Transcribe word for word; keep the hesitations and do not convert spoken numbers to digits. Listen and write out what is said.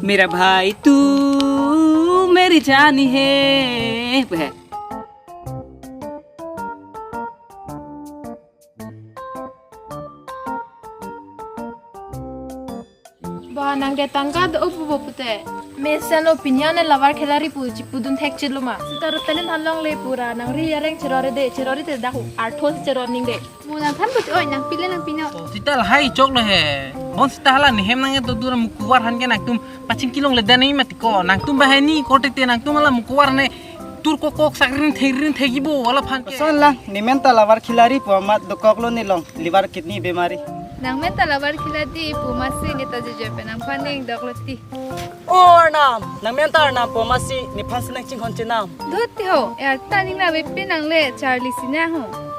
मेरा भाई तू मेरी जान ही है, वह। Ba, nang ke tangka do-o pupo pute. Mesen lo pini an lavar khilari pu chipudun thekchelo ma. Sita ru talent than longle pura, nang ri areng cherore de, cherore te dak artho cheror ning de. Mo nangthan pute, oi, nangpi le nangpi no. Sita lahai choklo he. Bonsita hala nehem nang eto dura mukuvar han ke nangtum pachingki longle dani mati ko. Nangtum bahai ni korte te nangtum hala mukuvar ne tur kokok sakrin thekrin thekibo wala phan ke. Son lang, nemen ta lavar khilari pu amat dokoklo ne long, liver kidney bemari. Nangmen ta lavar khilari pu amatsi ne ta jeje pen nangphan ning doklo ti. O Arnam, nangmen ta Arnam pu amatsi nephan si nangchinghon chenam. Dot ti ho, e arta ning lavepe nangle charli si nang ho.